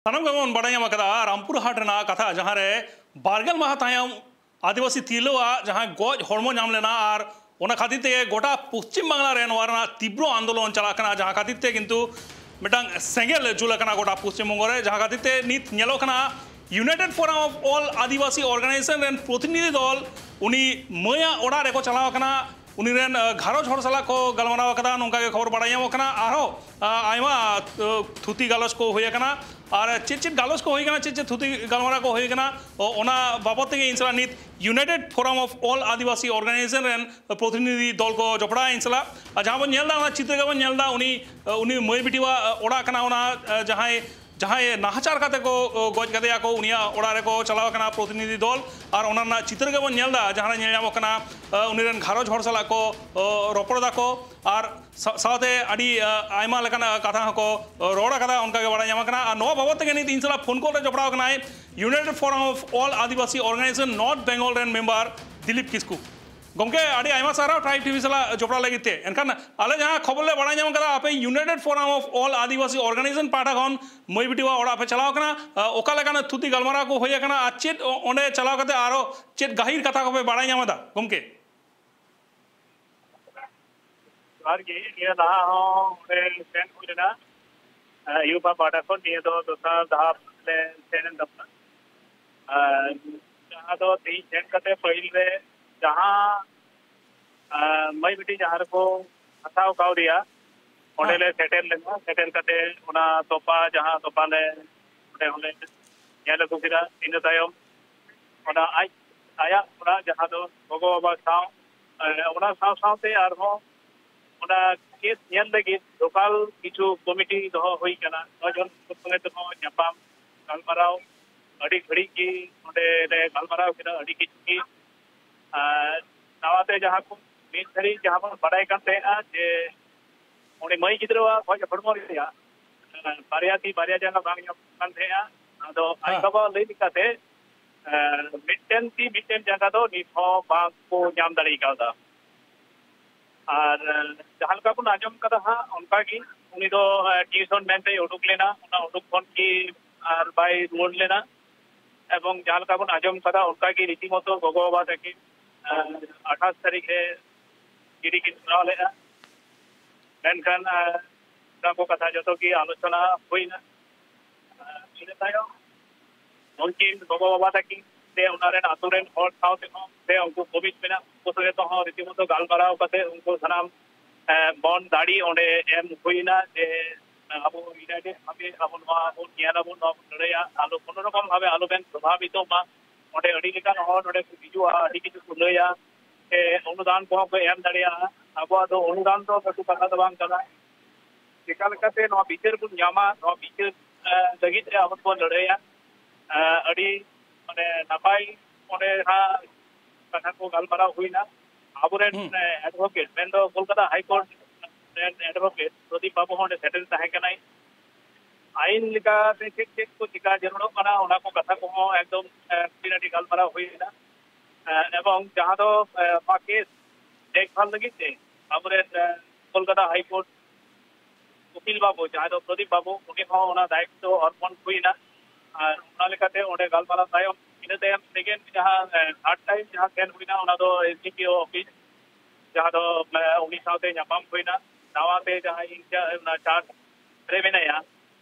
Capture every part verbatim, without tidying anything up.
ᱥᱟᱱᱟᱢ ᱜᱮᱵᱚᱱ ᱵᱟᱲᱟᱭ ᱧᱟᱢ ᱟᱠᱟᱫᱟ ᱨᱟᱢᱯᱩᱨ ᱦᱟᱴ ᱨᱮᱱᱟᱜ ᱠᱟᱛᱷᱟ, ᱡᱟᱦᱟᱸ ᱨᱮ ᱵᱟᱨᱜᱮᱞ ᱢᱟᱦᱟ ᱛᱟᱭᱚᱢ ᱟᱹᱫᱤᱵᱟᱹᱥᱤ ᱛᱤᱨᱞᱟᱹᱣᱟᱜ ᱡᱟᱦᱟᱸ ᱜᱚᱡ ᱦᱚᱲᱢᱚ ᱧᱟᱢ ᱞᱮᱱᱟ, ᱟᱨ ᱚᱱᱟ ᱠᱷᱟᱹᱛᱤᱨ ᱛᱮᱜᱮ ᱜᱚᱴᱟ ᱯᱚᱥᱪᱤᱢ ᱵᱟᱝᱞᱟ ᱨᱮ ᱱᱚᱣᱟ ᱨᱮᱱᱟᱜ ᱛᱤᱵᱨᱚ ᱟᱱᱫᱳᱞᱚᱱ ᱪᱟᱞᱟᱜ ᱠᱟᱱᱟ, ᱡᱟᱦᱟᱸ ᱠᱷᱟᱹᱛᱤᱨ ᱛᱮ ᱠᱤᱱᱛᱩ ᱢᱤᱫᱴᱟᱝ ᱥᱮᱸᱜᱮᱞ ᱡᱩᱞ ᱟᱠᱟᱱᱟ ᱜᱚᱴᱟ ᱯᱚᱥᱪᱤᱢ ᱵᱚᱝᱜᱚ ᱨᱮ, ᱡᱟᱦᱟᱸ ᱠᱷᱟᱹᱛᱤᱨ ᱛᱮ ᱱᱤᱛ ᱧᱮᱞᱚᱜ ᱠᱟᱱᱟ United Forum of All Adivasi Organization ᱨᱮᱱ ᱯᱨᱚᱛᱤᱱᱤᱫᱷᱤ ᱫᱚᱞ ᱩᱱᱤ ᱢᱟᱹᱭᱟᱜ ᱚᱲᱟᱜ ᱨᱮᱠᱚ ᱪᱟᱞᱟᱣ ᱟᱠᱟᱱᱟ, ᱩᱱᱤ ᱨᱮᱱ, ᱟᱸ, ᱜᱷᱟᱨᱚᱸᱡᱽ ᱦᱚᱲ ᱥᱟᱞᱟᱜ ᱠᱚ ᱜᱟᱞᱢᱟᱨᱟᱣ ᱟᱠᱟᱫᱟ, ᱱᱚᱝᱠᱟ ᱜᱮ ᱠᱷᱚᱵᱚᱨ ᱵᱟᱲᱟᱭ ᱧᱟᱢᱚᱜ ᱠᱟᱱᱟ᱾ ᱟᱨᱦᱚᱸ, ᱟᱸ, ᱟᱭᱢᱟ, ᱟᱸ, ᱛᱷᱩᱛᱤ ᱜᱟᱞᱚᱪ ᱠᱚ ᱦᱩᱭ ᱟᱠᱟᱱᱟ, ᱟᱨ ᱪᱮᱫ ᱪᱮᱫ ᱜᱟᱞᱚᱪ ᱠᱚ ᱦᱩᱭ ᱟᱠᱟᱱᱟ, ᱪᱮᱫ ᱪᱮᱫ ᱛᱷᱩᱛᱤ ᱜᱟᱞᱢᱟᱨᱟᱣ ᱠᱚ ᱦᱩᱭ ᱟᱠᱟᱱᱟ, ᱚ-, ᱚᱱᱟ ᱵᱟᱵᱚᱫ ᱛᱮᱜᱮ ᱤᱧ ᱥᱟᱞᱟᱜ ᱱᱤᱛ United Forum of All Adivasi Organization ᱨᱮᱱ ᱯᱨᱚᱛᱤᱱᱤᱫᱷᱤ ᱫᱚᱞ ᱠᱚ ᱡᱚᱯᱲᱟᱣ ᱤᱧ ᱥᱟᱞᱟᱜ᱾ ᱟᱨ ᱡᱟᱦᱟᱸ ᱵᱚᱱ ᱧᱮᱞ ᱮᱫᱟ, ᱚᱱᱟ ᱪᱤᱛᱟᱹᱨ ᱜᱮᱵᱚᱱ ᱧᱮᱞ ᱮᱫᱟ, ᱩᱱᱤ, ᱩᱱᱤ ᱢᱟᱹᱭ ᱵᱤᱴᱤᱣᱟᱜ ᱚᱲᱟᱜ ᱠᱟᱱᱟ ᱚᱱᱟ, ᱡᱟᱦᱟᱸᱭ ᱡᱟᱦᱟᱸᱭ ᱱᱟᱦᱟᱪᱟᱨ ᱠᱟᱛᱮ ᱠᱚ, ᱚ, ᱜᱚᱡ ᱠᱟᱫᱮᱭᱟ ᱠᱚ, ᱩᱱᱤᱭᱟᱜ ᱚᱲᱟᱜ ᱨᱮᱠᱚ ᱪᱟᱞᱟᱣ ᱟᱠᱟᱱᱟ ᱯᱨᱚᱛᱤᱱᱤᱫᱷᱤ ᱫᱚᱞ, ᱟᱨ ᱚᱱᱟ ᱨᱮᱱᱟᱜ ᱪᱤᱛᱟᱹᱨ ᱜᱮᱵᱚᱱ ᱧᱮᱞ ᱮᱫᱟ, ᱡᱟᱦᱟᱸ ᱨᱮ ᱧᱮᱞ ᱧᱟᱢᱚᱜ ᱠᱟᱱᱟ, ᱚ, ᱩᱱᱤ ᱨᱮᱱ ᱜᱷᱟᱨᱚᱸᱡᱽ ᱦᱚᱲ ᱥᱟᱞᱟᱜ ᱠᱚ, ᱚ, ᱨᱚᱯᱚᱲ ᱫᱟᱠᱚ, ᱟᱨ ᱥᱟ-, ᱥᱟᱶᱛᱮ ᱟᱹᱰᱤ, ᱚ, ᱟᱭᱢᱟ ᱞᱮᱠᱟᱱᱟᱜ ᱠᱟᱛᱷᱟ ᱦᱚᱸᱠᱚ, ᱚ, ᱨᱚᱲ ᱟᱠᱟᱫᱟ, ᱚᱱᱠᱟ ᱜᱮ ᱵᱟᱲᱟᱭ ᱧᱟᱢ ᱟᱠᱟᱱᱟ᱾ ᱟᱨ ᱱᱚᱣᱟ ᱵᱟᱵᱚᱫ ᱛᱮᱜᱮ ᱱᱤᱛ ᱤᱧ ᱥᱟᱞᱟᱜ ᱯᱷᱳᱱ ᱠᱚᱞ ᱨᱮ ᱡᱚᱯᱲᱟᱣ ᱟᱠᱟᱱᱟᱭ United Forum of All Adivasi Organization North Bengal ᱨᱮᱱ ᱢᱮᱢᱵᱟᱨ ᱫᱤᱞᱤᱯ ᱠᱤᱥᱠᱩ᱾ ᱜᱚᱢᱠᱮ, ᱟᱹᱰᱤ ᱟᱭᱢᱟ ᱥᱟᱨᱦᱟᱣ Tribe TV ᱥᱟᱞᱟᱜ ᱡᱚᱯᱲᱟᱣ ᱞᱟᱹᱜᱤᱫ ᱛᱮ᱾ ᱮᱱᱠᱷᱟᱱ ᱟᱞᱮ ᱡᱟᱦᱟᱸ ᱠᱷᱚᱵᱚᱨ ᱞᱮ ᱵᱟᱲᱟᱭ ᱧᱟᱢ ᱠᱟᱫᱟ, ᱟᱯᱮ United Forum of All Adivasi Organization ᱯᱟᱦᱴᱟ ᱠᱷᱚᱱ ᱢᱟᱹᱭ ᱵᱤᱴᱤᱣᱟᱜ ᱚᱲᱟᱜ ᱯᱮ ᱪᱟᱞᱟᱣ ᱠᱟᱱᱟ, ᱚᱠᱟ ᱞᱮᱠᱟᱱ ᱛᱷᱩᱛᱤ ᱜᱟᱞᱢᱟᱨᱟᱣ ᱠᱚ ᱦᱩᱭ ᱟᱠᱟᱱᱟ, ᱟᱨ ᱪᱮᱫ ᱚ-, ᱚᱸᱰᱮ ᱪᱟᱞᱟᱣ ᱠᱟᱛᱮ ᱟᱨᱚ ᱪᱮᱫ ᱜᱟᱹᱦᱤᱨ ᱠᱟᱛᱷᱟ ᱠᱚᱯᱮ ᱵᱟᱲᱟᱭ ᱧᱟᱢ ᱮᱫᱟ ᱜᱚᱢᱠᱮ? ᱡᱚᱦᱟᱨ ᱜᱮ, ᱱᱤᱭᱟᱹ ᱞᱟᱦᱟ ᱦᱚᱸ ᱚᱸᱰᱮ ᱥᱮᱱ ᱦᱩᱭ ᱞᱮᱱᱟ, ᱮ, ᱭᱩᱵᱟ ᱯᱟᱦᱴᱟ ᱠᱷᱚᱱ᱾ ᱱᱤᱭᱟᱹ ᱫᱚ ᱫᱚᱥᱟᱨ ᱫᱷᱟᱯ ᱞᱮ ᱥᱮᱱ ᱮᱱ ᱛᱟᱵᱚᱱᱟ᱾ ᱟᱨ ᱡᱟᱦᱟᱸ ᱫᱚ ᱛᱮᱦᱤᱧ ᱥᱮᱱ ᱠᱟᱛᱮ ᱯᱟᱹᱦᱤᱞ ᱨᱮ ᱡᱟᱦᱟᱸ, ᱮ, ᱢᱟᱹᱭ ᱵᱤᱴᱤ ᱡᱟᱦᱟᱸ ᱨᱮᱠᱚ ᱦᱟᱛᱟᱣ ᱠᱟᱣᱫᱮᱭᱟ, ᱚᱸᱰᱮ ᱦᱮᱸ᱾ ᱞᱮ ᱥᱮᱴᱮᱨ ᱞᱮᱱᱟ᱾ ᱥᱮᱴᱮᱨ ᱠᱟᱛᱮ ᱚᱱᱟ ᱛᱚᱯᱟ, ᱡᱟᱦᱟᱸ ᱛᱚᱯᱟ ᱞᱮ ᱚᱸᱰᱮ ᱦᱚᱸᱞᱮ ᱧᱮᱞ ᱟᱹᱜᱩ ᱠᱮᱫᱟ᱾ ᱤᱱᱟᱹ ᱛᱟᱭᱚᱢ ᱚᱱᱟ ᱟᱡ, ᱟᱭᱟᱜ ᱚᱲᱟᱜ, ᱡᱟᱦᱟᱸ ᱫᱚ ᱜᱚᱜᱚ ᱵᱟᱵᱟ ᱥᱟᱶ, ᱮ, ᱚᱱᱟ ᱥᱟᱶ ᱥᱟᱶᱛᱮ ᱟᱨᱦᱚᱸ ᱚᱱᱟ ᱠᱮᱥ ᱧᱮᱞ ᱞᱟᱹᱜᱤᱫ ᱞᱳᱠᱟᱞ ᱠᱤᱪᱷᱩ ᱠᱚᱢᱤᱴᱤ ᱫᱚᱦᱚ ᱦᱩᱭ ᱠᱟᱱᱟ᱾ ᱱᱚᱣᱟ ᱡᱚᱱ ᱥᱚᱸᱜᱮ ᱛᱮᱦᱚᱸ ᱧᱟᱯᱟᱢ ᱜᱟᱞᱢᱟᱨᱟᱣ ᱟᱹᱰᱤ ᱜᱷᱟᱹᱲᱤᱡ ᱜᱮ ᱚᱸᱰᱮ ᱞᱮ ᱜᱟᱞᱢᱟᱨᱟᱣ ᱠᱮᱫᱟ, ᱟᱹᱰᱤ ᱠᱤᱪᱷᱩ ᱜᱮ᱾ ᱟᱨ ᱱᱟᱣᱟᱛᱮ ᱡᱟᱦᱟᱸ ᱠᱚ ᱢᱤᱫ ᱜᱷᱟᱹᱲᱤᱡ ᱡᱟᱦᱟᱸ ᱵᱚᱱ ᱵᱟᱰᱟᱭ ᱠᱟᱱ ᱛᱟᱦᱮᱸᱜᱼᱟ ᱡᱮ ᱩᱱᱤ ᱢᱟᱹᱭ ᱜᱤᱫᱽᱨᱟᱹᱣᱟᱜ ᱜᱚᱡ ᱦᱚᱲᱢᱚ ᱨᱮᱭᱟᱜ, ᱮ, ᱵᱟᱨᱭᱟ ᱛᱤ ᱵᱟᱨᱭᱟ ᱡᱟᱸᱜᱟ ᱵᱟᱝ ᱧᱟᱢᱚᱜ ᱠᱟᱱ ᱛᱟᱦᱮᱸᱜᱼᱟ᱾ ᱟᱫᱚ ᱟᱡ ᱦᱮᱸ᱾ ᱵᱟᱵᱟ ᱞᱟᱹᱭ ᱞᱮᱠᱟᱛᱮ, ᱮ, ᱢᱤᱫᱴᱮᱱ ᱛᱤ ᱢᱤᱫᱴᱮᱱ ᱡᱟᱸᱜᱟ ᱫᱚ ᱱᱤᱛ ᱦᱚᱸ ᱵᱟᱝ ᱠᱚ ᱧᱟᱢ ᱫᱟᱲᱮ ᱠᱟᱣᱫᱟ᱾ ᱟᱨ, ᱮ, ᱡᱟᱦᱟᱸ ᱞᱮᱠᱟ ᱵᱚᱱ ᱟᱸᱡᱚᱢ ᱠᱟᱫᱟ ᱦᱟᱸᱜ, ᱚᱱᱠᱟ ᱜᱮ ᱩᱱᱤ ᱫᱚ, ᱮ, ᱴᱤᱭᱩᱥᱚᱱ ᱢᱮᱱᱛᱮᱭ ᱩᱰᱩᱠ ᱞᱮᱱᱟ᱾ ᱚᱱᱟ ᱩᱰᱩᱠ ᱠᱷᱚᱱ ᱜᱮ ᱟᱨ ᱵᱟᱭ ᱨᱩᱣᱟᱹᱲ ᱞᱮᱱᱟ᱾ ᱮᱵᱚᱝ ᱡᱟᱦᱟᱸ ᱞᱮᱠᱟ ᱵᱚᱱ ᱟᱸᱡᱚᱢ ᱠᱟᱫᱟ, ᱚᱱᱠᱟ ᱜᱮ ᱨᱤᱛᱤᱢᱚᱛᱚ ᱜᱚᱜᱚ ᱵᱟᱵᱟ ᱛᱟᱹᱠᱤᱱ, ᱟᱸ, ᱟᱴᱷᱟᱥ ᱛᱟᱹᱨᱤᱠᱷ ᱨᱮ ᱜᱤᱰᱤ ᱠᱤᱱ ᱠᱚᱨᱟᱣ ᱞᱮᱫᱼᱟ᱾ ᱢᱮᱱᱠᱷᱟᱱ, ᱟᱸ, ᱚᱱᱟ ᱠᱚ ᱠᱟᱛᱷᱟ ᱡᱚᱛᱚ ᱜᱮ ᱟᱞᱳᱪᱚᱱᱟ ᱦᱩᱭᱱᱟ᱾ ᱟᱸ, ᱤᱱᱟᱹ ᱛᱟᱭᱚᱢ ᱩᱱᱠᱤᱱ ᱜᱚᱜᱚ ᱵᱟᱵᱟ ᱛᱟᱹᱠᱤᱱ ᱥᱮ ᱚᱱᱟ ᱨᱮᱱ ᱟᱹᱛᱩ ᱨᱮᱱ ᱦᱚᱲ ᱥᱟᱶ ᱛᱮᱦᱚᱸ ᱥᱮ ᱩᱱᱠᱩ ᱠᱚᱢᱤᱴᱤ ᱢᱮᱱᱟᱜ ᱩᱱᱠᱩ ᱥᱚᱸᱜᱮ ᱛᱮᱦᱚᱸ ᱨᱤᱛᱤᱢᱚᱛᱚ ᱜᱟᱞᱢᱟᱨᱟᱣ ᱠᱟᱛᱮ ᱩᱱᱠᱩ ᱥᱟᱱᱟᱢ, ᱮ, ᱢᱚᱱ ᱫᱟᱲᱮ ᱚᱸᱰᱮ ᱮᱢ ᱦᱩᱭᱱᱟ ᱡᱮ, ᱮ, ᱟᱵᱚ ᱤᱭᱩᱱᱟᱭᱴᱮᱰ ᱵᱷᱟᱵᱮ ᱟᱵᱚ ᱱᱚᱣᱟ ᱵᱚᱱ ᱧᱮᱞᱟᱵᱚᱱ, ᱱᱚᱣᱟ ᱵᱚᱱ ᱞᱟᱹᱲᱦᱟᱹᱭᱟ, ᱟᱞᱚ ᱠᱳᱱᱳ ᱨᱚᱠᱚᱢ ᱵᱷᱟᱵᱮ ᱟᱞᱚ ᱵᱮᱱ ᱯᱨᱚᱵᱷᱟᱵᱤᱛᱚᱜ ᱢᱟ᱾ ᱚᱸᱰᱮ ᱟᱹᱰᱤ ᱞᱮᱠᱟᱱ ᱦᱚᱲ ᱱᱚᱰᱮ ᱠᱚ ᱦᱤᱡᱩᱜᱼᱟ, ᱟᱹᱰᱤ ᱠᱤᱪᱷᱩ ᱠᱚ ᱞᱟᱹᱭᱟ, ᱥᱮ ᱚᱱᱩᱫᱟᱱ ᱠᱚᱦᱚᱸ ᱠᱚ ᱮᱢ ᱫᱟᱲᱮᱭᱟᱜᱼᱟ᱾ ᱟᱵᱚᱣᱟᱜ ᱫᱚ ᱚᱱᱩᱫᱟᱱ ᱫᱚ ᱞᱟᱹᱴᱩ ᱠᱟᱛᱷᱟ ᱫᱚ ᱵᱟᱝ ᱠᱟᱱᱟ᱾ ᱪᱮᱠᱟ ᱞᱮᱠᱟᱛᱮ ᱱᱚᱣᱟ ᱵᱤᱪᱟᱹᱨ ᱵᱚᱱ ᱧᱟᱢᱟ, ᱱᱚᱣᱟ ᱵᱤᱪᱟᱹᱨ, ᱮ, ᱞᱟᱹᱜᱤᱫ ᱛᱮ ᱟᱵᱚ ᱵᱚᱱ ᱞᱟᱹᱲᱦᱟᱹᱭᱟ᱾ ᱮ, ᱟᱹᱰᱤ, ᱢᱟᱱᱮ, ᱱᱟᱯᱟᱭ ᱚᱸᱰᱮ ᱦᱟᱸᱜ ᱠᱟᱛᱷᱟ ᱠᱚ ᱜᱟᱞᱢᱟᱨᱟᱣ ᱦᱩᱭᱱᱟ᱾ ᱟᱵᱚᱨᱮᱱ, ᱦᱩᱸ᱾ ᱮ, ᱮᱰᱵᱷᱚᱠᱮᱴ, ᱢᱮᱱᱫᱚ ᱠᱳᱞᱠᱟᱛᱟ ᱦᱟᱭ ᱠᱳᱨᱴ ᱨᱮᱱ ᱮᱰᱵᱷᱚᱠᱮᱴ ᱯᱨᱚᱫᱤᱯ ᱵᱟᱵᱩ ᱦᱚᱸ ᱚᱸᱰᱮ ᱥᱮᱴᱮᱨ ᱛᱟᱦᱮᱸ ᱠᱟᱱᱟᱭ᱾ ᱟᱭᱤᱱ ᱞᱮᱠᱟᱛᱮ ᱪᱮᱫ ᱪᱮᱫ ᱠᱚ ᱪᱤᱠᱟ ᱡᱟᱹᱨᱩᱲᱚᱜ ᱠᱟᱱᱟ, ᱚᱱᱟ ᱠᱚ ᱠᱟᱛᱷᱟ ᱠᱚᱦᱚᱸ ᱮᱠᱫᱚᱢ, ᱮ, ᱠᱷᱩᱴᱤᱱᱟᱹᱴᱤ ᱜᱟᱞᱢᱟᱨᱟᱣ ᱦᱩᱭᱱᱟ᱾ ᱮ, ᱮᱵᱚᱝ ᱡᱟᱦᱟᱸ ᱫᱚ, ᱮ, ᱱᱚᱣᱟ ᱠᱮᱥ ᱫᱮᱠᱷᱵᱷᱟᱞ ᱞᱟᱹᱜᱤᱫ ᱛᱮ ᱟᱵᱚᱨᱮᱱ, ᱮ, ᱠᱳᱞᱠᱟᱛᱟ ᱦᱟᱭ ᱠᱳᱨᱴ ᱩᱠᱤᱞ ᱵᱟᱹᱵᱩ, ᱡᱟᱦᱟᱸᱭ ᱫᱚ ᱯᱨᱚᱫᱤᱯ ᱵᱟᱹᱵᱩ, ᱩᱱᱤ ᱦᱚᱸ ᱚᱱᱟ ᱫᱟᱭᱤᱛᱛᱚ ᱚᱨᱯᱚᱱ ᱦᱩᱭᱱᱟ᱾ ᱟᱨ ᱚᱱᱟ ᱞᱮᱠᱟᱛᱮ ᱚᱸᱰᱮ ᱜᱟᱞᱢᱟᱨᱟᱣ ᱛᱟᱭᱚᱢ, ᱤᱱᱟᱹ ᱛᱟᱭᱚᱢ ᱥᱮᱠᱮᱱᱰ ᱡᱟᱦᱟᱸ, ᱮ, ᱛᱷᱟᱨᱰ ᱴᱟᱭᱤᱢ ᱡᱟᱦᱟᱸ ᱥᱮᱱ ᱦᱩᱭᱱᱟ, ᱚᱱᱟ ᱫᱚ S D P O office, ᱡᱟᱦᱟᱸ ᱫᱚ, ᱮ, ᱩᱱᱤ ᱥᱟᱶᱛᱮ ᱧᱟᱯᱟᱢ ᱦᱩᱭᱱᱟ᱾ ᱱᱟᱣᱟ ᱛᱮ ᱡᱟᱦᱟᱸᱭ ᱤᱱᱪᱟᱨᱡᱽ, ᱚᱱᱟ ᱪᱟᱨᱡᱽ ᱨᱮ ᱢᱮᱱᱟᱭᱟ,